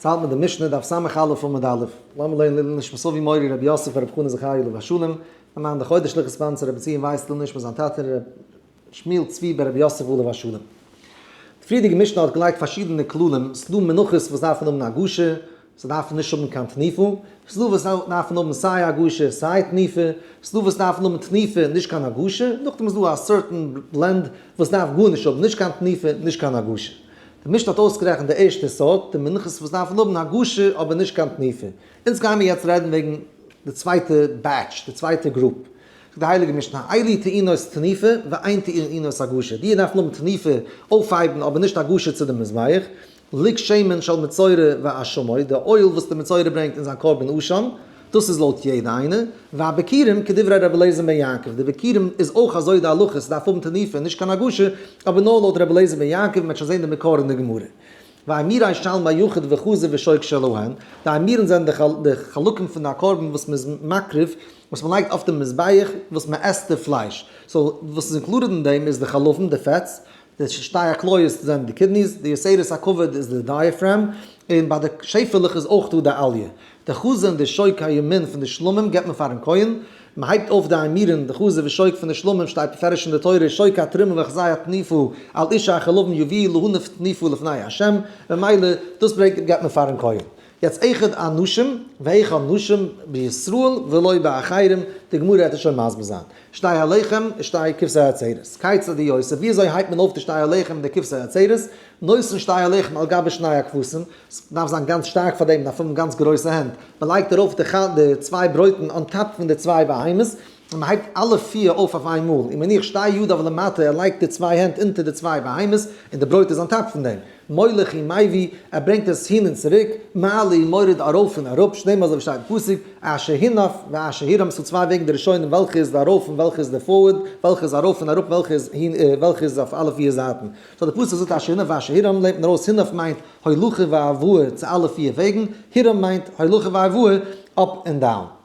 האלט מען די משנה דף ס"א עמוד א', לאמיר לערנען לעילוי נשמת אבי מורי רבי יוסף ברב חנא זכרי' עליו השלום, למען די חודש'ליכע sponsor רבי ציון ווייס לעילוי נשמת זיין טאטע ר' שמואל צבי בן רבי יוסף עליו השלום. די פריערדיגע משנה האט געלייגט פארשידענע כללים, ס'דא מנחות וואס דארפן האבן הגשה, ס'דארף נישט האבן קיין תנופה, ס'דא וואס דארפן האבן סיי הגשה סיי תנופה, ס'דא וואס דארפן האבן תנופה נישט קיין הגשה, נאכדעם איז דא א certain blend וואס דארף גארנישט האבן נישט קיין תנופה נישט קיין הגשה. די משנה האט אויסגערעכנט די ערשטע סארט, די מנחות וואס דארפן האבן הגשה אבער נישט קיין תנופה. אונז גיימיר יעצט רעדן וועגן די צווייטע batch, די צווייטע group. זאגט די הייליגע משנה, אלו טעונות תנופה ואין טעונות הגשה, די דארפן האבן תנופה, אויפהייבן אבער נישט הגשה צו די מזבח, לוג שמן של מצורע ואשמו, די oil וואס די מצורע ברענגט אין זיין קרבן אשם, דאס איז לויט יעדע איינע, והביכורים כדברי רבי אליעזר בן יעקב, די ביכורים איז אויך אזוי די הלכה, ס'דארף האבן תנופה נישט קיין הגשה, אבער נאר לויט רבי אליעזר בן יעקב, מ'וועט שוין זען די מקור אין די גמרא. ואימורי שלמי יחיד וחזה ושוק שלהן, די אימורים זענען די חלקים פון א קרבן וואס מ'איז מקריב, וואס מ'לייגט אויף די מזבח, וואס מ'עסט די פלייש, so וואס איז included אין דעם איז די חלבים, די fats, די שתי הכליות זענען די kidneys, די יותרת הכבד איז די diaphragm, און ביי די שעפעלעך איז אויך דא די אליה. די חזה און די שוק הימין פון די שלמים געבט מען פארן כהן, מען הייבט אויף די אימורין, די חזה ושוק פון די שלמים שטייט בפירוש אין די תורה, שוק התרומה וחזה התנופה על איש החלבים יביאו להניף תנופה לפני ה', ממילא דאס ברענגט געבט מען פארן כהן. יעצט אחד אנשים ואחד נשים בישראל ולא באחרים, די גמרא וועט עס שוין מסביר זיין. שתי הלחם ושתי כבשי העצרת. כיצד הוא עושה, ווי אזוי הייבט מען אויף די שתי הלחם און די כבשי העצרת? נותן שתי הלחם על גבי שני הכבשים, ס'דארף זיין גאנץ שטארק פאר דעם, מ'דארף האבן גאנץ גרויסע הענט, מ'לייגט ארויף די צוויי ברויטן on top פון די צוויי בהמות, און מ'הייבט אלע פיר אויף אויף איין מאל, ומניח שתי ידיו למטה, ער לייגט די צוויי הענט אונטער די צוויי בהמות, און די ברויט איז on top פון דעם. מוליך ומביא, ער ברענגט עס הין און צוריק, מעלה ומוריד ארויף און אראפ, שנאמר אזוי ווי שטייט אין פסוק, אשר הונף ואשר הורם, ס'דא צוויי וועגן די ראשונים וועלכע איז די ארויף און וועלכע איז די forward, וועלכע איז ארויף און אראפ וועלכע איז הין וועלכע איז אויף אלע פיר זייטן. so די פסוק זאגט אשר הונף ואשר הורם לערנט מען ארויס הונף מיינט הולכה והבאה צו אלע פיר וועגן, הורם מיינט הולכה והבאה up און down.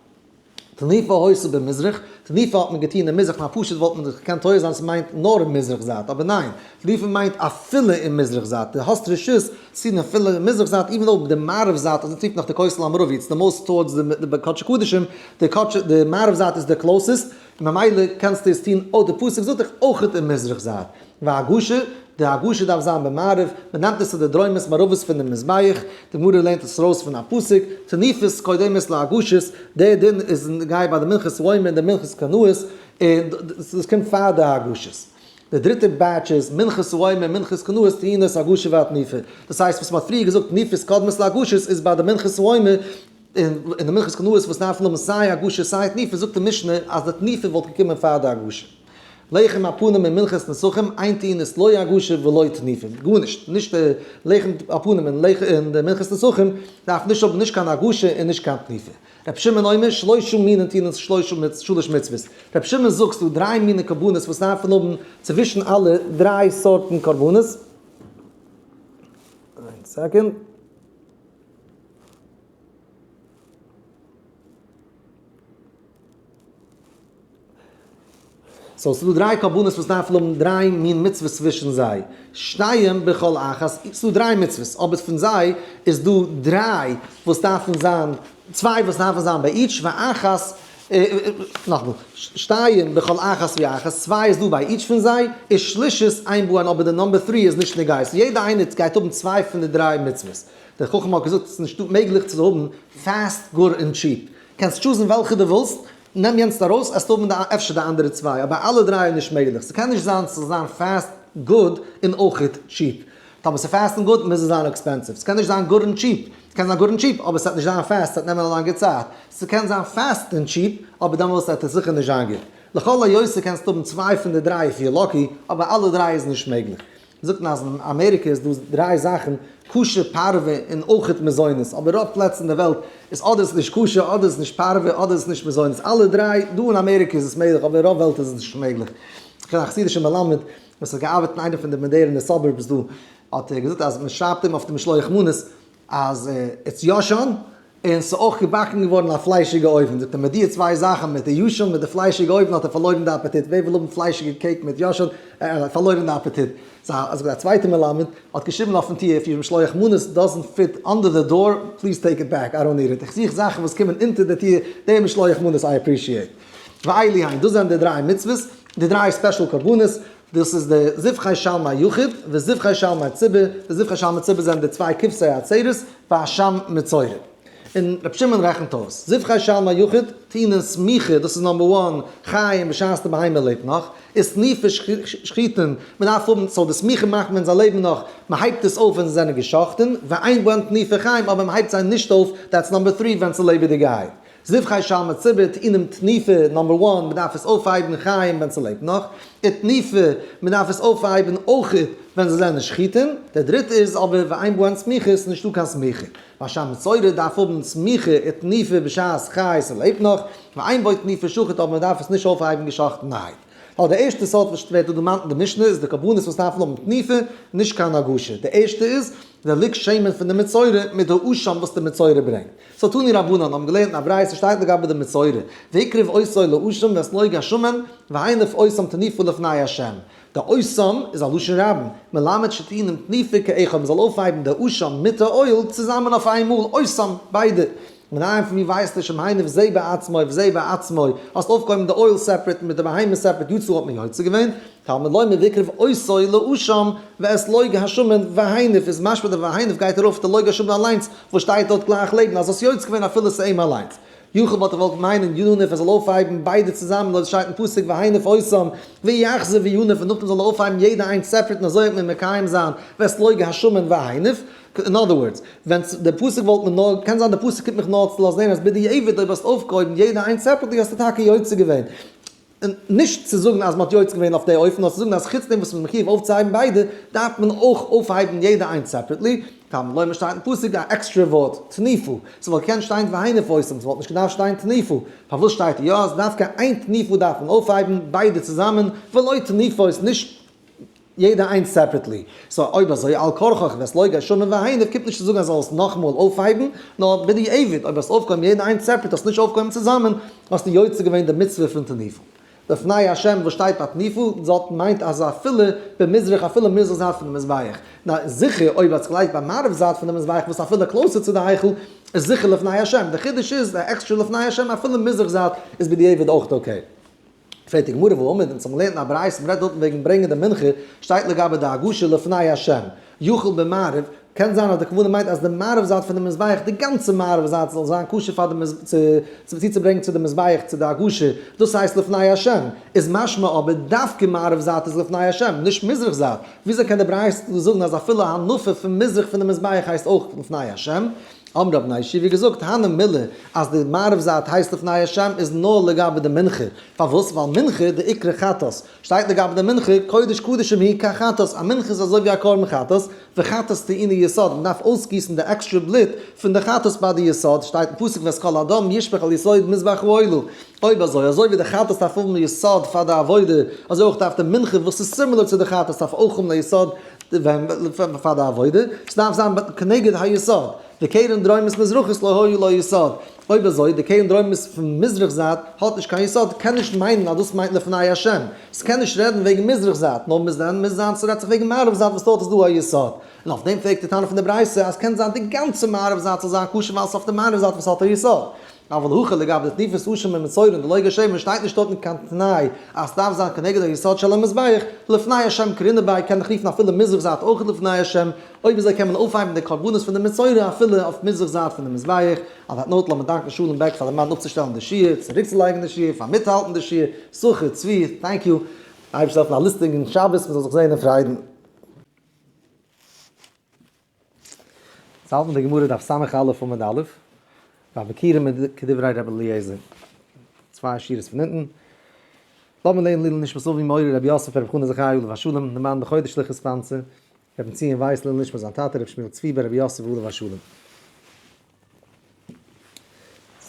תנופה היתה במזרח, תנופה האט מען געטון אין מזרח, נאר פשוט וואלט מען זיך געקענט טועה זיין ס'מיינט נאר אין מזרח זייט, אבער ניין, תנופה מיינט אפילו אין מזרח זייט, דו האסט רשות צו טון אפילו אין מזרח זייט even אויב די מערב זייט איז נאך די כותל המערבי, it's the most towards די קדשי קדשים, די קדש די מערב זייט איז די closest, ממילא קענסטו עס טון אויב די פסוק זאגט דיך אויכעט אין מזרח זייט. והגשה, די הגשה דארף זיין במערב, מען נעמט עס צו די דרומית מערבית פון דעם מזבח, די גמרא לערנט עס ארויס פון א פסוק, תנופות קודמת להגשות, דער דין איז נוגע ביי די מנחת העומר און די מנחת קנאות, און דאס קומט פאר די הגשות. די דריטע batch איז מנחת העומר, מנחת קנאות, טעונות הגשה והתנופה. דאס הייסט וואס מען האט פריער געזאגט תנופות קודמת להגשות איז ביי די מנחת העומר און די מנחת קנאות וואס דארפן האבן סיי הגשה סיי תנופה, זאגט די משנה אז די תנופה וואלט געקומען פאר די הגשה. לחם הפנים און מנחת נסכים, אין טעונות לא הגשה ולא תנופה, גארנישט, נישט די לחם הפנים און די מנחת נסכים דארף נישט האבן נישט קיין הגשה און נישט קיין תנופה. רבי שמעון אומר, שלושה מינין טעונות שלש מצוות. רבי שמעון זאגט ס'דא דריי מיני קרבנות וואס דארפן האבן צווישן אלע דריי סארטן קרבנות. איין second. so ס'דא דריי קרבנות וואס דארפן האבן דריי מין מצוות צווישן זיי, שתיים בכל אחת, ס'דא דריי מצוות, אבער פון זיי איז דא דריי וואס דארפן זיין, צוויי וואס דארפן זיין ביי each, ואחת, נאכאמאל, שתיים בכל אחת ואחת, צוויי איז דא ביי each פון זיי, איז שלישית אין בהן אבער די number three איז נישט נוגע, so יעדע איינער גייט האבן צוויי פון די דריי מצוות. דער חכם האט געזאגט ס'איז נישטא מעגליך צו האבן fast good און cheap, קענסט choose ן וועלכע דו ווילסט, נעם יענץ ארויס עסטו האבן די אפשר די אנדערע צוויי, אבער אלע דריי איז נישט מעגליך, ס'קען נישט זיין ס'זאל זיין fast good און אויכעט cheap, טאמער ס'איז fast און good מוז עס זיין expensive, ס'קען נישט זיין good און cheap, ס'קען זיין good און cheap אבער ס'וועט נישט זיין fast, ס'וועט נעמען א לאנגע צייט, ס'קען זיין fast און cheap אבער דעמאלס וועט עס זיכער נישט זיין גוט, לכל היותר קענסטו האבן צוויי פון די דריי if you're lucky, אבער אלע דריי איז נישט מעגליך. זאגט מען אז אין אמעריקע איז דא דריי זאכן, כשר, פרווה, און אויכעט מזונות, אבער רוב פלעצער אין די וועלט איז אדער איז נישט כשר, אדער איז נישט פרווה, אדער איז נישט מזונות, אלע דריי, דא אין אמעריקע איז עס מעגליך, אבער אין רוב וועלט איז עס נישט מעגליך. איך קען א חסידישע מלמד וואס האט געארבעט אין איינע פון די מאדערענע suburbs דא, האט ער געזאגט אז מען שרייבט אים אויף די משלוח מנות אז it's ישן. און ס'איז אויך געבאקן געווארן אין א פליישיגע אויוון. זאגט ער, מיט די צוויי זאכן, מיט די ישן מיט די פליישיגע אויוון האט ער פארלוירן די אפעטיט. ווער וויל האבן פליישיגע cake מיט ישן? ער האט פארלוירן די אפעטיט. סא א צווייטע מלמד האט געשריבן אויפן טיר, if your משלוח מנות doesn't fit under the door, please take it back, I don't need it. איך זוך זאכן וואס קומען אונטער די טיר, די משלוח מנות I appreciate. ואלו הן, דאס זענען די דריי מצוות, די דריי special קרבנות, דאס איז די זבחי שלמי יחיד, וזבחי שלמי ציבור, די זבחי שלמי ציבור זענען די צוויי כבשי עצרת, ואשם מצורע. און רבי שמעון רעכנט אויס, זבחי שלמי יחיד, טעונין סמיכה, דאס איז number one, חיים בשעת די בהמה לעבט נאך, ותנופה שחוטין, מען דארף האבן, so די סמיכה מאכט מען ווען זיי לעבן נאך, מען הייבט עס אויף ווען זיי זענען געשאכטן, ואין בהן תנופה חיים, אבער מען הייבט זיי נישט אויף, that's number three, ווען ס'איז לעבעדיגערהייט. זבחי שלמי ציבור, טעונים תנופה, number one, מען דארף עס אויפהייבן חיים ווען ס'לעבט נאך, ותנופה, מען דארף עס אויפהייבן אויכעט ווען זיי זענען שחוטין, דער דריטע איז אבער ואין בהן סמיכה, ס'איז נישטא קיין סמיכה. ואשם מצורע דארף האבן סמיכה ותנופה בשעת חי ס'לעבט נאך, ואין בו תנופה שחוט אבער מען דארף עס נישט אויפהייבן געשאכטענערהייט. ווייל די ערשטע סארט וואס ווערט דא דערמאנט אין די משנה איז די קרבנות וואס דארפן האבן תנופה, נישט קיין הגשה. די ערשטע איז די לוג שמן פון די מצורע מיט די אשם וואס די מצורע ברענגט. so תנו רבנן האבן געלערנט אין א ברייתא שטייט לגבי די מצורע, והקריב אותו לאשם ואת לוג השמן והניף אותם תנופה לפני השם. די אותם איז א לשון רבים, מלמד שטעונים תנופה כאחד, מ'זאל אויפהייבן די אשם מיט די אויל צוזאמען אויף איין מאל, אותם, ביידע. מנין פון ווי ווייסטו שמניף זה בעצמו וזה בעצמו, האסט אויפגעהויבן די אויל separate מיט די בהמה separate יצא האט מען יוצא געווען, תלמוד לומר והקריב אותו לאשם ואת לוג השמן והניף איז משמע די והניף גייט ארויף די לוג השמן אליינס וואס שטייט דארט גלייך לעבן אז האסט יוצא געווען אפילו ס'אים אליינס. יכול וואלט איך געוואלט מיינען יניף ער זאל אויפהייבן ביידע צוזאמען לויט שטייט אין פסוק והניף אותם ויחזור ויניף און נאכדעם זאל ער אויפהייבן יעדע איינס separate און אזוי וועט מען מקיים זיין ואת לוג השמן והניף. אין other words, ווען די פסוק וואלט מען נאר, קען זיין די פסוק קומט מיך נאר צו לאזן הערן אז בדיעבד אויב האסט אויפגעהויבן יעדע איינס separately האסטו טאקע יוצא געווען. און נישט צו זאגן אז מ'האט יוצא געווען אויף די אופן, נאר צו זאגן אז חוץ דעם וואס מ'איז מחיוב אויפצוהייבן ביידע, דארף מען אויך אויפהייבן יעדע איינס separately. תלמוד לומר שטייט אין פסוק א עקסטרע ווארט, תנופה. ס'וואלט געקענט שטיין והניף אותם, ס'וואלט נישט געדארפט שטיין תנופה. פארוואס שטייט יא אז דווקא איין תנופה דארף מען אויפהייבן, ביידע צוזאמען, ולא תנופות, נישט יעדע איינס separately. so אויב אזוי על כרחך ואת לוג השמן והניף קומט נישט צו זאגן אז זאל עס נאכאמאל אויפהייבן, נאר בדיעבד אויב האסט אויפגעהויבן יעדע איינס separate האסט נישט אויפגעהויבן צוזאמען, האסטו יוצא געווען די מצוה פון תנופה. לפני השם וואס שטייט ביי תנופה דארט מיינט אז אפילו במזרח אפילו מזרח זייט פונעם מזבח, נאר זיכער אויב האט זיך געלייגט ביי מערב זייט פונעם מזבח וואס אפילו closer צו די היכל איז זיכער לפני השם, די חידוש איז די עקסטרע לפני השם אפילו מזרח זייט איז בדיעבד אויך okay. פרעגט די גמרא והאמר אונז האבן געלערנט אין א ברייתא מ'רעדט דארטן וועגן ברענגען די מנחה, שטייט לגבי די הגשה לפני השם, יכול במערב, קען זיין אז די כוונה מיינט אז די מערב זייט פון די מזבח, די גאנצע מערב זייט זאל זיין כשר פאר די צו צוצוברענגען צו די מזבח צו די הגשה, דאס הייסט לפני השם, איז משמע אבער דווקא מערב זייט איז לפני השם, נישט מזרח זייט, וויאזוי קען די ברייתא זאגן אז אפילו הנפה פון מזרח פון די מזבח הייסט אויך לפני השם? האבן רבני ישיבה געזאגט, הני מילי, אז די מערב זייט הייסט לפני השם איז נאר לגבי די מנחה, פארוואס? ווייל מנחה דאיקרי חטאת, שטייט לגבי די מנחה, קודש קדשים היא כחטאת, א מנחה איז אזוי ווי א קרבן חטאת, וחטאת טעונה יסוד, מען דארף אויסגיסן די עקסטרע בלוט פון די חטאת ביי די יסוד, שטייט אין פסוק ואת כל הדם ישפך על יסוד מזבח העולה, אויב אזוי, אזוי ווי די חטאת דארף האבן יסוד פאר די עבודה, אזוי אויך דארף די מנחה וואס איז similar צו די חטאת דארף אויך האבן א יסוד פאר די עבודה, ס'דארף זיין כנגד היסוד, וקרן דרומית מזרחית לא היה לה יסוד, אויב אזוי די קרן דרומית פון מזרח זייט האט נישט קיין יסוד, קען נישט מיינען אז דאס מיינט לפני השם, ס'קען נישט רעדן וועגן מזרח זייט, נאר מוז דען מוז זיין ס'רעדט זיך וועגן מערב זייט וואס דארט איז דא א יסוד, און אויף דעם פרעגט די תנא פון די ברייתא אז קען זיין די גאנצע מערב זייט זאל זיין כשר ווייל ס'איז אויף די מערב זייט וואס האט א יסוד. אבל הכא לגבי די תנופת אשם ומצורע דלא גשם שטייט נישט דארטן קיין תנאי אז סדארף זיין כנגד היסוד של המזבח, לפני השם קרינא ביה קען איך רופן אפילו מזרח זייט אויך לפני השם, אויב אזוי קען מען אויפהייבן די קרבנות פון די מצורע אפילו אויף מזרח זייט פון די מזבח, on that note לאמיר דאנקן שלום בעק פאר דערמאנען אפצושטעלן די שיעור, צוריקצולייגן די שיעור, פאר מיטהאלטן די שיעור, סוחר, צבי, thank you, אייבערשטער העלפן א לוסטיגן שבת מ'זאל זיך זעהן אין פריידן. זאלט מען די גמרא דף ס"א עמוד א', והביכורים כדברי רבי אליעזר, צוויי שורות פון אונטן, לאמיר לערנען לעילוי נשמת אבי מורי רבי יוסף ברב חנא זכרי' עליו השלום, די מאן דחודש שליחות sponsor, רבי בנציון ווייס לעילוי נשמת זיין טאטע רבי שמואל צבי ברבי יוסף עליו השלום.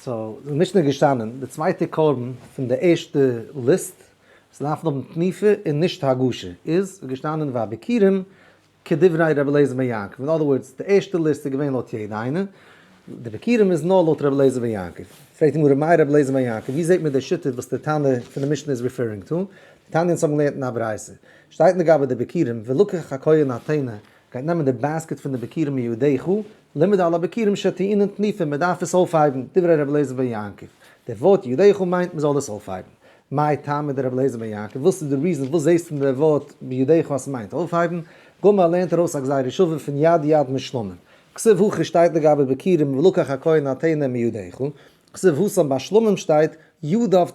so, די משנה איז געשטאנען, די צווייטע קרבן פון די ערשטע list, וואס דארף האבן תנופה און נישט הגשה, איז געשטאנען והביכורים כדברי רבי אליעזר בן יעקב, אין other words, די ערשטע list איז געווען לויט יעדע איינע. די ביכורים איז נאר לויט רבי אליעזר בן יעקב. פרעגט די גמרא מאי רבי אליעזר בן יעקב, ווי זעט מען די שיטה וואס די תנא פון די משנה איז referring to? דתניא אונז האבן געלערנט אין א ברייתא, שטייט לגבי די ביכורים, ולקח הכהן הטנא, גייט נעמען די basket פון די ביכורים מידך, לימד על הביכורים שטעונין תנופה, מען דארף עס אויפהייבן, דברי רבי אליעזר בן יעקב. די ווארט ידך מיינט מען זאל עס אויפהייבן. מאי טעמא דרבי אליעזר בן יעקב, וואס איז די reason, וואס זעסטו אין די ווארט בידך אז ס'מיינט אויפהייבן? גמר לערנט ארויס א גזירה שווה פון יד יד משלמים. כתיב הכא שטייט לגבי ביכורים ולקח הכהן הטנא מידך, כתיב התם ביי שלמים שטייט ידיו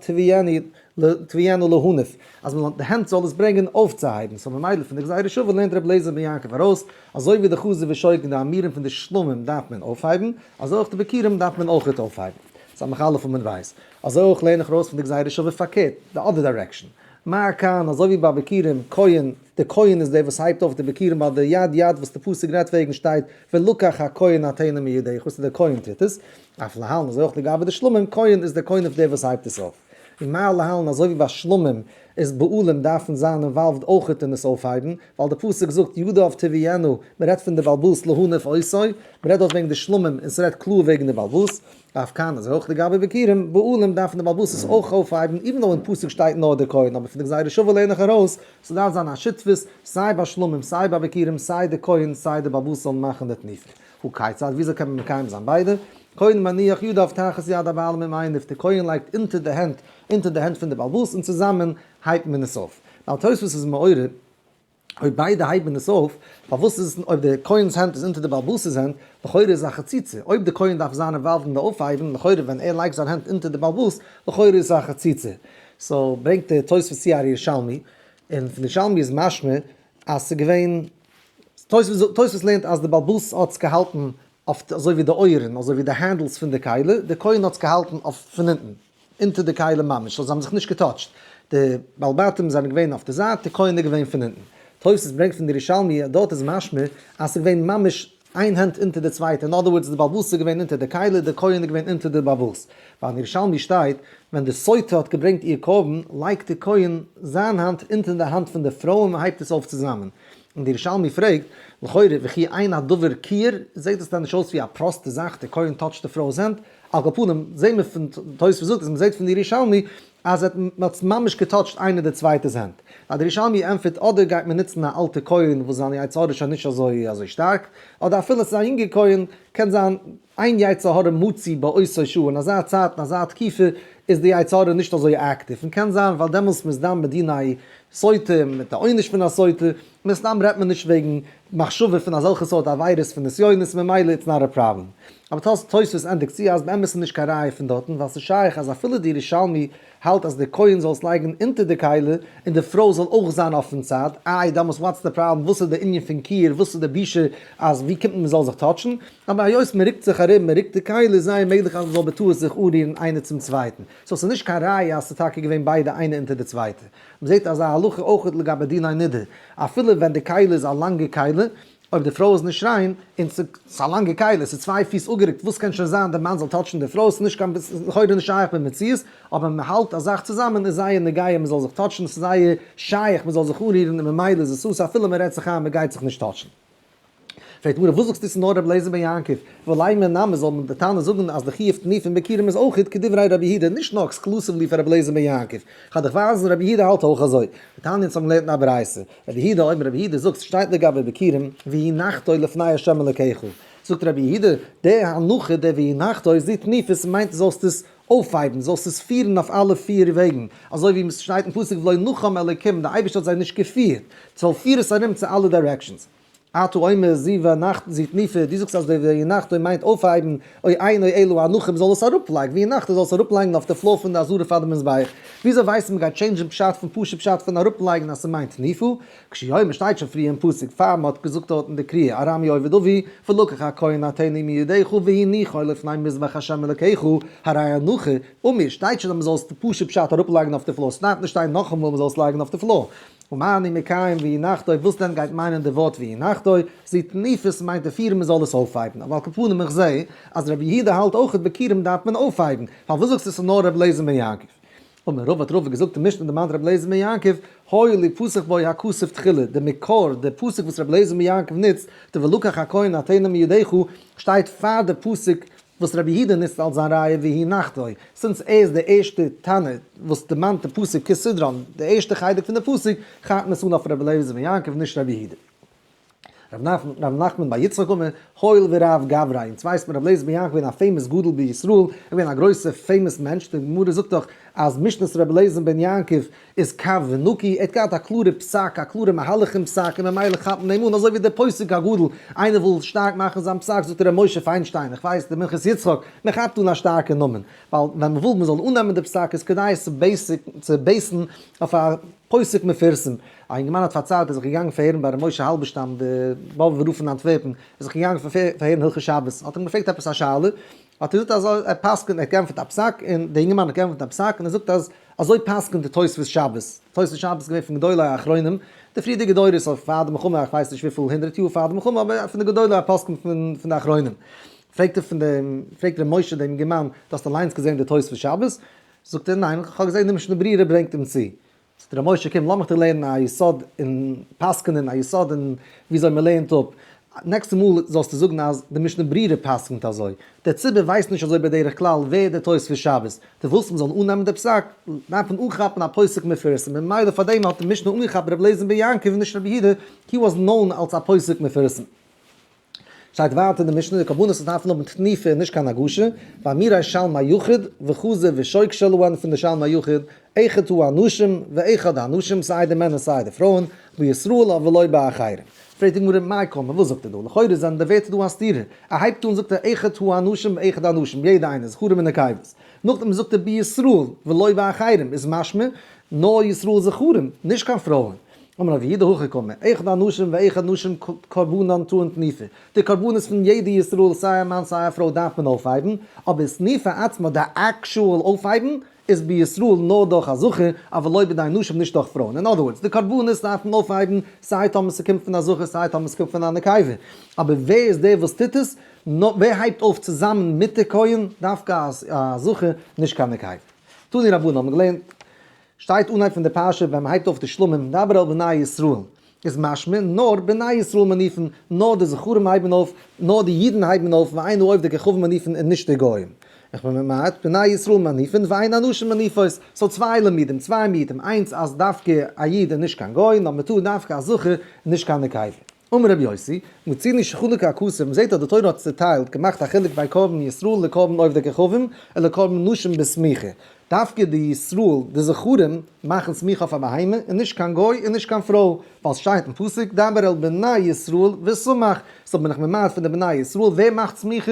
תביאינה להניף, אז מען די הענט זאל עס ברענגען אויפצוהייבן, so ממילא פון די גזירה שווה לערנט רבי אליעזר בן יעקב ארויס, אזוי ווי די חזה ושוק און די אימורים פון די שלמים דארף מען אויפהייבן, אזוי אויך די ביכורים דארף מען אויכעט אויפהייבן. סמך אלף עמוד בית. אזוי אויך לערן איך ארויס פון די גזירה שווה פארקערט, די other direction. מה כאן, אזוי ווי ביי ביכורים, כהן, דער כהן איז דער וואס הייבט אויף די ביכורים ווייל די יד יד וואס די פסוק רעדט וועגן שטייט ולקח הכהן הטנא מידך וואס איז דער כהן טוט עס, אף להלן אזוי אויך לגבי די שלמים, כהן איז דער כהן אויף דער וואס הייבט עס אויף. און מה להלן אזוי ווי ביי שלמים איז בעלים דארפן זיין involved אויכעט אין עס אויפהייבן, ווייל די פסוק זאגט ידיו תביאינה, מען רעדט פון די בעל הבית להניף אותו, מען רעדט דארט וועגן די שלמים און ס'רעדט קלאר וועגן די בעל הבית, אף כאן אזוי אויך לגבי ביכורים, בעלים דארפן די בעל הבית עס אויך אויפהייבן, even though אין פסוק שטייט נאר דער כהן, אבער פון די גזירה שווה לערן איך ארויס, ס'דארף זיין א שותפות, סיי ביי שלמים סיי ביי ביכורים, סיי די כהן סיי די בעל הבית זאלן מאכן די תנופה. הא כיצד, וויאזוי קען מען מקיים זיין ביידע? כהן מניח ידיו תחת יד הבעלים ומניף, די כהן לייגט אונטער די הענט אונטער די הענט פון די בעל הבית און צוזאמען הייבט מען עס אויף. ווייל תוספות איז מעורר. אויב ביידע הייבן עס אויף, פארוואס איז עס אויב די כהן'ס הענט איז אונטער די בעל הבית'ס הענט, לכאורה איז עס א חציצה, אויב די כהן דארף זיין involved אין די אויפהייבן, לכאורה ווען ער לייגט זיין הענט אונטער די בעל הבית, לכאורה איז עס א חציצה. so ברענגט די תוספות צו א ירושלמי, און פון ירושלמי איז משמע אז ס'איז געווען, תוספות לערנט אז די בעל הבית האט עס געהאלטן אויף אזוי ווי די אויערן, אזוי ווי די handles פון די כלי, די כהן האט עס געהאלטן אויף פון אונטן. אונטער די כלי ממש, so זיי האבן זיך נישט געטאטשט, די בעל בתים זענען געווען אויף די זייט, די כהן איז געווען פון אונטן. תוס' ברענגט פון די ירושלמי אז דארט איז משמע אז ס'איז געווען ממש איין הענט אונטער די צווייטע, אין other words די בעל הבית איז געווען אונטער די כלי, די כהן איז געווען אונטער די בעל הבית. ווייל אין ירושלמי שטייט, ווען די סוטה האט געברענגט איר קרבן, לייגט די כהן זיין האנט אונטער די האנט פון די פרוי און מ'הייבט עס אויף צוזאמען. און די ירושלמי פרעגט, לכאורה וכי אין הדבר כיעור, זעט עס דען נישט אויס ווי א פראסטע זאך, די כהן טאטשט די פרוי'ס הענט, על כל פנים, זעהן מיר פון תוספות זאגט אז מ'זעהט פון די ירושלמי אז ער האט ממש געטאטשט איינער די צווייטע'ס הענט. ווייל די ירושלמי ענטפערט אדער גייט מען נוצן א אלטע כהן וואס זיין יצר הרע איז שוין נישט אזוי אזוי שטארק, אדער אפילו עס איז א יונגע כהן, קען זיין אין יצר הרע מצוי באותו שעה, אין אזא צייט אין אזא תקופה איז די יצר הרע נישט אזוי אקטיוו, און קען זיין ווייל דעמאלס מ'איז דן בדיני סוטה מיט די עונש פון א סוטה, מסתם רעדט מען נישט וועגן מחשבה פון אזעלכע סארט עבירות פון נסיונות ממילא it's not a problem. אבער תוספות ענדיגט צו אז באמת איז נישט קיין ראיה פון דארטן ווייל ס'איז שייך אז אפילו די ירושלמי האלט אז די כהן זאל עס לייגן אונטער די כלי און די פרוי זאל אויך זיין אויפן צד, איי דעמאלס what's the problem וואס איז די ענין פון כיעור וואס איז די בושה אז ווי קומט מען מ'זאל זיך טאטשן, אבער היות מ'רוקט זיך ארום מ'רוקט די כלי איז זייער מעגליך אז מ'זאל בטעות זיך אנרירן איינער צום צווייטן, so ס'איז נישט קיין ראיה אז ס'איז טאקע געווען ביידע איינע אונטער די צווייטע. מ'זעט אזא הלכה אויך לגבי דיני נידה, אפילו ווען די כלי איז א לאנגע כלי, אויב די פרוי איז נישט ריין, און ס'איז א לאנגע כלי, ס'איז צוויי פיס אפגערוקט, וואס קען שוין זיין די מאן זאל טאטשן די פרוי, ס'איז נישט קיין, ס'איז לכאורה נישט שייך במציאות, אבער מ'האלט א זאך צוזאמען איז זייער נוגע מ'זאל זיך טאטשן, ס'איז זייער שייך מ'זאל זיך אנרירן און ממילא איז עס אסור אפילו מ'רעדט זיך איין מ'גייט זיך נישט טאטשן. פרעגט גמרא, וואס זאגסטו ס'איז נאר רבי אליעזר בן יעקב, ולימא נמי זאל מען די תנא זאגן אז די חיוב תנופה פון ביכורים איז אויך כדברי רבי יהודה נישט נאר exclusively פאר רבי אליעזר בן יעקב, כ'האב דיך ווייזן רבי יהודה האלט אויך אזוי, דתניא אונז האבן געלערנט אין א ברייתא, רבי יהודה אומר רבי יהודה זאגט ס'שטייט לגבי ביכורים והנחתו לפני ה' אלקיך, זאגט רבי יהודה די הנחה די והנחתו איז די תנופה ס'מיינט זאלסט עס אויפהייבן, זאלסט עס פירן אויף אלע פיר וועגן, אזוי ווי ס'שטייט אין פסוק ולא נחם אלוקים, די אייבערשטער האט זיי נישט געפירט, זאל פיר עס ארום צו אלע directions. אתה אומר זו והנחתו זו תנופה, דו זאגסט אז די והנחתו מיינט אויפהייבן, או אינו אלא הנחה מ'זאל עס אראפלייגן, והנחתו זאל עס אראפלייגן אויף די floor פון די עזרה פאר די מזבח, וויאזוי ווייסט מען מ'גייט טשעינדזשן פשט פון פשוט פשט פון אראפלייגן אז ס'מיינט תנופה? כשהוא אומר שטייט שוין פריער אין פסוק פאר מ'האט געזאגט דארט אין די קריאה ארמי אובד אבי ולקח הכהן הטנא מידך והניחו לפני מזבח ה' אלקיך הרי הנחה אמור שטייט שוין אז מ'זאל עס פשוט פשט אראפלייגן אויף די floor ס'דארף נישט שטיין נאכאמאל מ'זאל עס לייגן אויף די floor ומה אני מקיים והנחתו וואס דען גייט מיינען די ווארט והנחתו זו תנופת מיינט די פירן מ'זאל עס אויפהייבן אבער על כל פנים איך זעה אז רבי יהודה האלט אויכעט ביכורים דארף מען אויפהייבן פארוואס זאגסטו ס'איז נאר רבי אליעזר בן יעקב? אמר רבא האט רבא געזאגט די משנה דערמאנט רבי אליעזר בן יעקב, היה ליפתח בו הכתוב תחילה, די מקור, די פסוק וואס רבי אליעזר בן יעקב נוצט, די ולקח הכהן הטנא מידך, שטייט פאר די פסוק וואס רבי יהודה נוצט אלס זיין ראיה והיא נחתו, since ער איז דער ערשטער תנא וואס דערמאנט די פסוק כסדרן, די ערשטע חלק פון די פסוק, כאפט מען עס אן אויף רבי אליעזר בן יעקב נישט רבי יהודה. רב נחמן בר יצחק אמר, הואיל ורב גברא, אונז ווייסט מען רבי אליעזר בן יעקב געווען א famous גדול בישראל, ער געווען א גרויסע famous מענטש, די גמרא זאגט דאך אז משנת רבי אליעזר בן יעקב איז קו ונקי, ער האט געהאט א קלארע פסק, א קלארע מהלך אין פסק, און ממילא כאפט מען אים אן, אזוי ווי דער פוסק הגדול, איינער וויל שטארק מאכן זיין פסק זאגט ער ר' משה פיינשטיין, איך ווייס דער מנחת יצחק, מען כאפט אן א שטארקע נאמען, ווייל ווען מען וויל מען זאל אננעמען די פסק איז כדאי עס צו base ן אויף א פוסק מפורסם. א אינגערמאן האט פארציילט ער איז זיך געגאנגען פארהערן ביי ר' משה האלבערשטאם די באבובער רב פון אנטווערפן, ער איז זיך געגאנגען פארהערן הלכות שבת, האט ער אים געפרעגט עפעס א שאלה, האט ער געזאגט אז ער פסק'נט, ער האט געענטפערט א פסק, און דער אינגערמאן האט געענטפערט א פסק, און ער זאגט אז אזוי פסק'נט די תוספות שבת, תוספות שבת איז געווען פון גדולי האחרונים, די פריערדיגע דורות, אויף פאר די מלחמה, איך ווייס נישט וויפיל הונדרעט יאר פאר די מלחמה, אבער פון די גדולי הפוסקים פון די אחרונים. פרעגט ער פון דעם, פרעגט ר' משה דעם אינגערמאן, דו האסט אליינס געזען די תוספות שבת? זאגט ער, ניין, איך האב געזען די משנה ברורה ברענגט אים צו. זאגט ר' משה קום לאמיך דיר לערנען א יסוד אין פסק'נען, א יסוד אין וויאזוי מען לערנט אפ, נעקסטע מאל זאלסטו זאגן אז די משנה ברורה פסק'נט אזוי, דער ציבור ווייסט נישט אזוי בדרך כלל ווער דער תוספות שבת, דו ווילסט מען זאל אננעמען די פסק, דארף מען אנכאפן א פוסק מפורסם, ממילא פארדעם האט די משנה אנגעכאפט ר' אליעזר בן יעקב און נישט רבי יהודה, he was known אלס א פוסק מפורסם. שטייט ווייטער אין די משנה די קרבנות דארפן האבן תנופה און נישט קיין הגשה, ואמירי שלמי יחיד וחזה ושוק שלהן פון די שלמי יחיד, אחד הוא האנשים ואחד הנשים סיי די מענער סיי די פרויען, בישראל ולא באחרים. פרעגט די גמרא מאי קאמר וואס זאגט ער דא? לכאורה זענען די ווערטער דא א סתירה, ער הייבט אן זאגט ער אחד הוא האנשים ואחד הנשים יעדע איינער זכרים און נקבות, נאכדעם זאגט ער בישראל ולא באחרים איז משמע נאר ישראל זכרים נישט קיין פרויען, אמר רב יהודה הכי קאמר, אחד האנשים ואחד נשים קרבנן טעון תנופה, די קרבנות פון יעדע ישראל סיי א מאן סיי א פרוי דארף מען אויפהייבן, אבער תנופה עצמה די actual אויפהייבן איז בישראל נאר דורך א זכר, אבל לא בידי נשים נישט דורך פרויען, אין other words די קרבנות דארף מען אויפהייבן סיי טאמער ס'קומט פון א זכר סיי טאמער ס'קומט פון א נקבה, אבער ווער איז דער וואס טוט עס, ווער הייבט אויף צוזאמען מיט די כהן, דווקא א זכר נישט קיין נקבה. תנו רבנן האבן געלערנט. שטייט אנהייב פון די פרשה ווען מ'הייבט אויף די שלמים דבר אל בני ישראל איז משמע נאר בני ישראל מניפין נאר די זכרים הייבן אויף נאר די אידן הייבן אויף ואין העובדי כוכבים מניפין און נישט די גוים. איך בין ממעט בני ישראל מניפין ואין הנשים מניפות so צוויי לימודים צוויי מיעוטים איינס אז דווקא א איד און נישט קיין גוי נאר מ'טאר דווקא א זכר און נישט קיין נקבה. אמר רבי יוסי, מצינו שחלק הכתוב, מ'זעט אז די תורה האט צוטיילט, געמאכט א חילוק בין קרבן ישראל לקרבן עובדי כוכבים, און לקרבן נשים בסמיכה. דווקא די ישראל, די זכרים, מאכן סמיכה אויף א בהמה, און נישט קיין גוי און נישט קיין פרוי, ווייל ס'שטייט אין פסוק, דבר אל בני ישראל וסמך, so בין איך ממעט פון די בני ישראל, ווער מאכט סמיכה?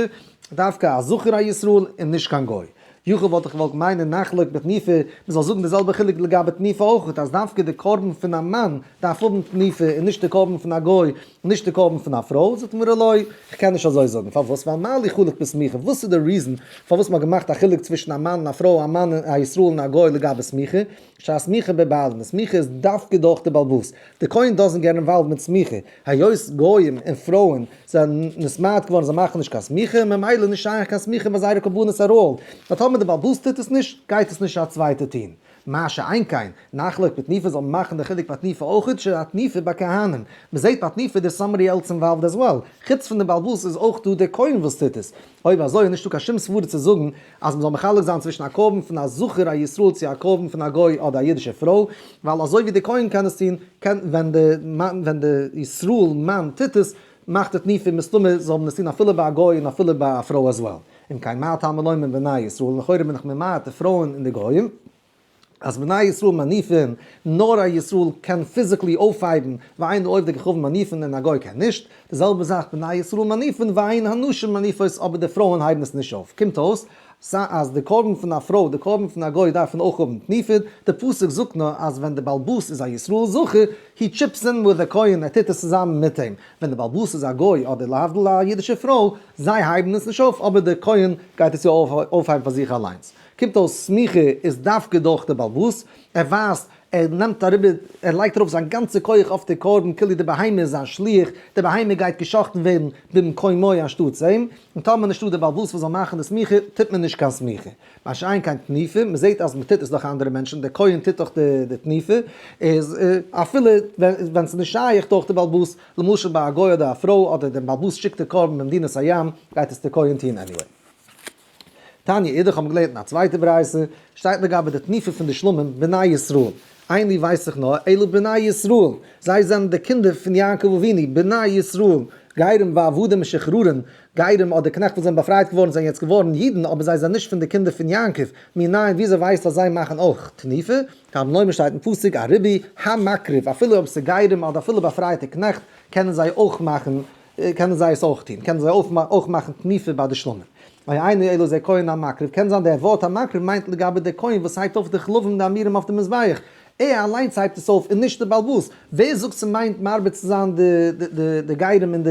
דווקא א זכר א ישראל און נישט קיין גוי. יכול וואלט איך געוואלט מיינען נחלוק בתנופה, מען זאל זאגן די זעלבע חילוק לגבי תנופה אויך, אז דווקא די קרבן פון א מאן דארף האבן תנופה און נישט די קרבן פון א גוי, נישט די קרבן פון א פרוי, זאגט מיר לא, איך קען נישט אזוי זאגן, פארוואס? ווייל מה לי חלוק בסמיכה, וואס איז די reason פארוואס מען האט געמאכט א חילוק צווישן א מאן און א פרוי, א מאן א ישראל און א גוי לגבי סמיכה, שהסמיכה בבעלים, די סמיכה איז דווקא דורך די בעל הבית, די כהן doesn't get involved מיט סמיכה, היות גויים און פרויען זענען נתמעט געווארן זיי מאכן נישט קיין סמיכה, ממילא נישט שייך קיין סמיכה ביי זייערע קרבנות at all, ווייל טאמער די בעל הבית טוט עס נישט, גייט עס נישט א צווייטער טון. מה שאין כן, נחלוק בתנופה זאל מען מאכן די חילוק ביי תנופה אויכעט, שהתנופה בכהנים. מען זעט ביי תנופה there's somebody else involved as well. חוץ פון די בעל הבית איז אויך דא דער כהן וואס טוט עס. אויב אזוי איז נישטא קיין שום סברה צו זאגן אז מ'זאל מחלק זיין צווישן א קרבן פון א זכר א ישראל צו א קרבן פון א גוי אדער א אידישע פרוי, ווייל אזוי ווי די כהן קען עס טון, קען ווען די ווען די ישראל מאן טוט עס, מאכט די תנופה מסתמא זאל מען עס טון אפילו ביי א גוי און אפילו ביי א פרוי as well. אם כן מה תלמוד לומר בני ישראל, לכאורה בין איך ממעט די פרויען און די גויים. אז בני ישראל מניפין, נאר א ישראל קען physically אויפהייבן, ואין עובדי כוכבים מניפין און א גוי קען נישט, די זעלבע זאך בני ישראל מניפין ואין הנשים מניפות אבער די פרויען הייבן עס נישט אויף, קומט אויס אז די קרבן פון א פרוי די קרבן פון א גוי דארפן אויך האבן תנופה, די פסוק זאגט נאר אז ווען די בעל הבית איז א ישראל זכר, he chips in with the כהן ער טוט עס צוזאמען מיט אים, ווען די בעל הבית איז א גוי אדער להבדיל א אידישע פרוי, זיי הייבן עס נישט אויף אבער די כהן גייט עס יא אויפהייבן פאר זיך אליינס. קומט אויס סמיכה איז דווקא דורך די בעל הבית, ער ווייזט, ער נעמט אריבער, ער לייגט ארויף זיין גאנצע כח אויף די קרבן כאילו די בהמה איז זיין שליח, די בהמה גייט גע'שחט'ן ווערן במקומו אנשטאטס אים, און טאמער נישטא די בעל הבית וואס זאל מאכן די סמיכה, טוט מען נישט קיין סמיכה. מה שאין כן תנופה, מען זעט אז מען טוט עס דורך אנדערע מענטשן, דער כהן טוט דאך די תנופה, איז אפילו ווען ס'איז נישט שייך דורך די בעל הבית, למשל ביי א גוי אדער א פרוי, אדער דער בעל הבית שיקט די קרבן במדינת הים, גייט עס דער כהן טון anyway. תניא אידך האבן געלערנט אין א צווייטע ברייתא, שטייט לגבי די תנופה פון די שלמים בני ישראל, אין לי ווייס איך נאר, אלא בני ישראל, זיי זענען די קינדער פון יעקב אבינו, בני ישראל, גרים ועבדים משוחררים, גרים אדער קנעכט וואס זענען באפרייט געווארן זענען יעצט געווארן אידן אבער זיי זענען נישט פון די קינדער פון יעקב, מנין וויאזוי ווייסטו אז זיי מאכן אויך תנופה? תלמוד לומר שטייט אין פסוק א ריבוי המקריב, אפילו אויב ס'איז גרים אדער אפילו באפרייטע קנעכט קענען זיי אויך מאכן קענען זיי עס אויך טון, קענען זיי אויך מאכן תנופה ביי די שלמים. ואינו אלא זה כהן המקריב, קען זיין דער ווארט המקריב מיינט לגבי דער כהן וואס הייבט אויף די חלבים די אימורים אויף די מזבח, ער אליינס הייבט עס אויף און נישט די בעל הבית, ווער זאגט ס'מיינט מרבה צו זיין די גרים און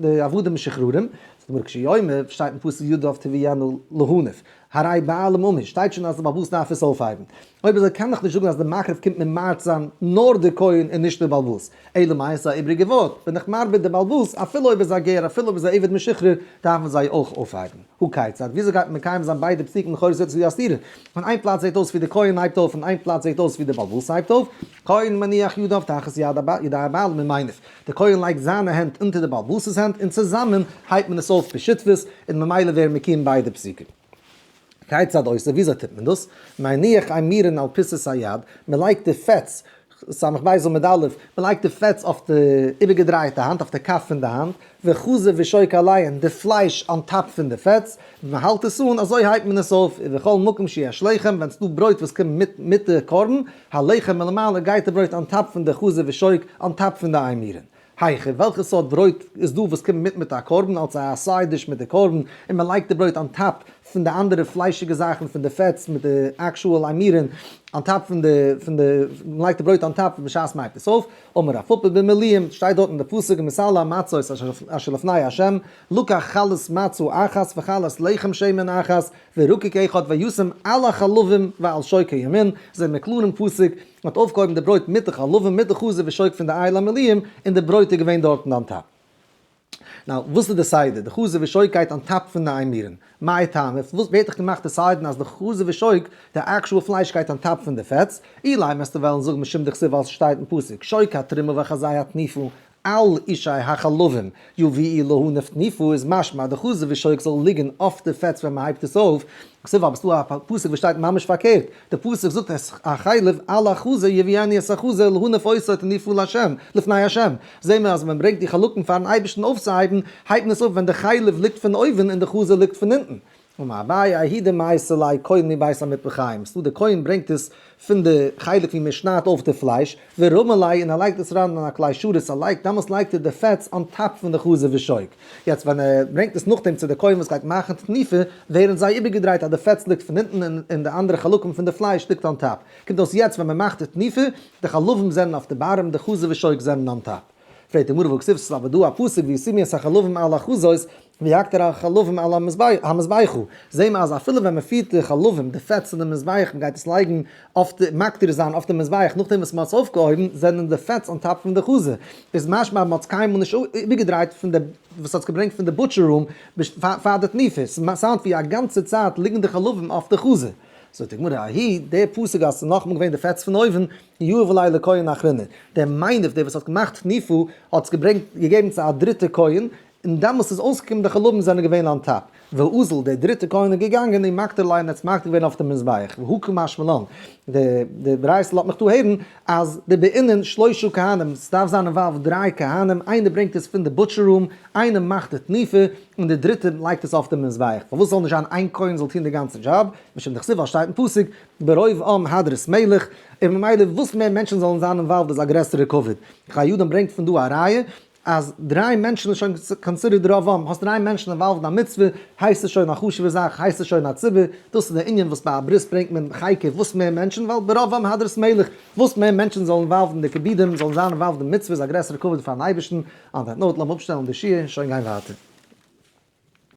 די עבדים משוחררים? זאגט די גמרא כשהוא אומר, שטייט אין פסוק ידיו תביאינה להניף, הרי בעלים אמור, שטייט שוין אז די בעל הבית דארף עס אויפהייבן. אויב אזוי קען איך נישט זאגן אז די מקריב קומט ממעט זיין נאר די כהן און נישט די בעל הבית. אלא מאי ס'איז א איבריגע ווארט, בין איך מרבה די בעל הבית, אפילו אויב איז א גר אפילו אויב איז א עבד משוחרר דארפן זיי אויך אויפהייבן. הא כיצד? וויאזוי גייט מען מקיים זיין ביידע פסוקים לכאורה זעט עס ווי א סתירה. פון איין פלאץ זעט אויס ווי די כהן הייבט אויף און איין פלאץ זעט אויס ווי די בעל הבית הייבט אויף. כהן מניח ידיו תחת ידי הבעלים ומניף. די כהן לייגט זיינע הענט אונטער די בעל הבית'ס הענט און צוזאמען הייבט מען עס אויף בשותפות און ממילא ווערן מקוים ביידע פסוקים. כיצד עושה, וויאזוי טוט מען דאס? מניח אימורין על פיסת היד, מען לייגט די פעטס, סמך בית עמוד א', מען לייגט די פעטס אויף די איבערגעדרייטע האנט, אויף די כף פון די האנט, וחזה ושוק עליהן, די פלייש on top פון די פעטס, מען האלט עס אן, אזוי הייבט מען עס אויף, ובכל מקום שיש לחם, ווען ס'דא ברויט וואס קומט מיט מיט די קרבן, הלחם מלמעלה, גייט די ברויט on top פון די חזה ושוק, on top פון די אימורין. היכא, וועלכע סארט ברויט איז דא וואס קומט מיט מיט א קרבן אלס א side dish מיט די קרבן, און מען לייגט די ברויט on top פון די אנדערע פליישיגע זאכן פון די פעטס מיט די actual אימורין, on top פון די פון די, מען לייגט די ברויט on top בשעת מען הייבט עס אויף, אמר רב פפא במלואים, שטייט דארט אין די פסוק ומסל המצות אשר לפני ה', לקח חלת מצה אחת וחלת לחם שמן אחת ורקיק אחד וישם על החלבים ועל שוק הימין, זעהן מיר קלאר אין פסוק, מען האט אויפגעהויבן די ברויט מיט די חלבים מיט די חזה ושוק פון די איל המלואים, און די ברויט איז געווען דארטן on top. Now, וואס איז די סדר? די חזה ושוק גייט on top פון די אימורין. מאי טעמא? וואס ווערט דאך געמאכט די סדר אז די חזה ושוק, די actual פלייש גייט on top פון די פעטס? אילימא וועסטו וועלן זאגן משום דכתיב ווייל ס'שטייט אין פסוק שוק התרומה וחזה התנופה על אישי החלבים יביאו להניף תנופה איז משמע אז די חזה ושוק זאל ליגן אויף די פעטס ווען מ'הייבט עס אויף, כתיב אבער ס'דא א פסוק וואס שטייט ממש פארקערט, די פסוק זאגט את החלב על החזה יביאנו את החזה להניף אותו תנופה לה' לפני ה', זעהן מיר אז ווען מ'ברענגט די חלקים פארן אייבערשטן אויפצוהייבן, הייבט מען עס אויף ווען די חלב ליגט פון אויבן און די חזה ליגט פון אונטן. אמר אביי ההוא דמייתי ליה כהן מבית המטבחיים, ס'דא די כהן ברענגט עס פון די חלק ווי מען שניידט אויף די פלייש, ורמי ליה און ער לייגט עס אריין אין א כלי שרת, ער לייגט דאמאלס לייגט ער די פעטס on top פון די חזה ושוק, יעצט ווען ער ברענגט עס נאכדעם צו די כהן וואס גייט מאכן תנופה, ווערן זיי איבערגעדרייט אז די פעטס ליגט פון אונטן און די אנדערע חלקים פון די פלייש ליגט on top, קומט אויס יעצט ווען מען מאכט די תנופה, די חלבים זענען אויף די bottom, די חזה ושוק זענען on top. פרעגט די גמרא והכתיב ס'איז אבער דא א פסוק וישימו את החלבים על החזות ויקטיר החלבים על המזבחה, זעהן מיר אז אפילו ווען מען פירט די חלבים, די פעטס צו די מזבח, מען גייט עס לייגן אויף די, מקטיר זיין אויף די מזבח נאכדעם וואס מען האט עס אויפגעהויבן, זענען די פעטס on top פון די חזה, איז משמע אז מען האט עס קיינמאל נישט איבערגעדרייט פון די וואס האט עס געברענגט פון די butcher room פאר די תנופה, ס'sound ווי א גאנצע צייט ליגן די חלבים אויף די חזה. זאגט די גמרא, ההיא, דער פסוק אז ס'איז נאכאמאל געווען די פעטס פון אויבן, יהיב ליה לכהן אחרינא, דער מניף, דער וואס האט געמאכט תנופה, האט עס געברענגט, געגעבן צו א דריטע כהן, און דעמאלס איז אויסגעקומען די חלבים זענען געווען on top. ואזל, דער דריטער כהן איז געגאנגען ומקטר ליה און ער האט עס מקטיר געווען אויף דעם מזבח. והא קא משמע לן, די ברייתא לאזט מיך דא הערן, אז דבעינן שלושה כהנים, ס'דארף זיין involved דריי כהנים, איינער ברענגט עס פון די butcher room, איינער מאכט די תנופה, און דער דריטער לייגט עס אויף דעם מזבח. פארוואס זאל נישט זיין איין כהן זאל טון די גאנצע דזשאב? משום דכתיב ווייל שטייט אין פסוק, ברוב עם הדרת מלך, און ממילא וואס מער מענטשן זאלן זיין involved איז א גרעסערע כבוד. חיי אדם ברענגט פון דא א ראיה אז דריי מענטשן איז שוין considered רוב עם, האסט דריי מענטשן involved אין א מצוה, הייסט עס שוין א חשוב'ע זאך, הייסט עס שוין א ציבור, דאס איז די ענין וואס ביי א ברית ברענגט מען חקה וואס מער מענטשן, ווייל ברוב עם הדרת מלך, וואס מער מענטשן זאלן involved אין די כיבודים, זאלן זיין involved אין מצוה איז א גרעסערע כבוד פארן אייבערשטן, on that note לאמיר אפשטעלן די שיעור און שוין גיין ווייטער.